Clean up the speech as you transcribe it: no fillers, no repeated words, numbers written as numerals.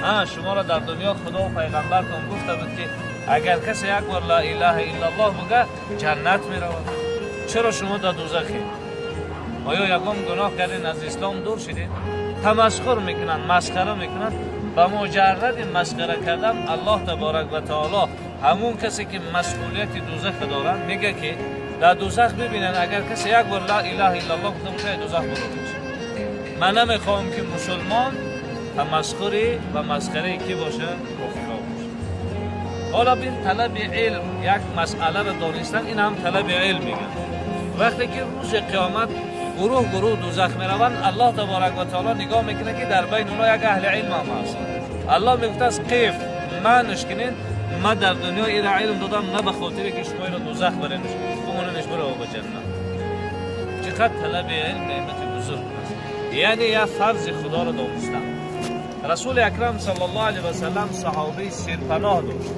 Шуморо дар дунё Худо ва пайғамбартон гуфта буд, ки агар касе як бор ла илаҳа иллаллоҳ буга, ҷаннат меравад. Чаро шумо дар дӯзахед? Оё ягон гуноҳ кардин, аз ислом дур шидед? Тамасхур мекунанд, масхара мекунанд. Ба муҷарради масхара кардан, Аллоҳ таборак ва таоло ҳамун касе ки масъулияти дӯзаха доранд, мега, ки дар дӯзах бибинанд, агар касе як бор ла илаҳа иллаллоҳ гуфта бошад, дӯзах бурда мешавад. Ман намехоҳам, ки мусулмон тамасхури ва масхараи кӣ бошад, кофирҳо бошад. Ҳоло бин, талаби илм, як масъаларо донистан, ин ҳам талаби илм мегӯяд. Вақте ки рӯзи қиёмат гурӯҳ гурӯҳ дӯзах мераванд, Аллоҳ таборак ва таоло нигоҳ мекунад, ки дар байни онҳо як аҳли илм ҳам ҳаст. Аллоҳ мегуфтааст: қиф, манш кунед, ман дар дунё ира илм додам на ба хотире ки шумо иро дӯзах баренш, бимоненш, бирава ба ҷаннат. Чӣ қадр талаби илм неъмати бузург аст, яъне як фарзи Худоро донистан. Расули Акрам саллаллоҳу алайҳи васаллам саҳобаи серпаноҳ дошт.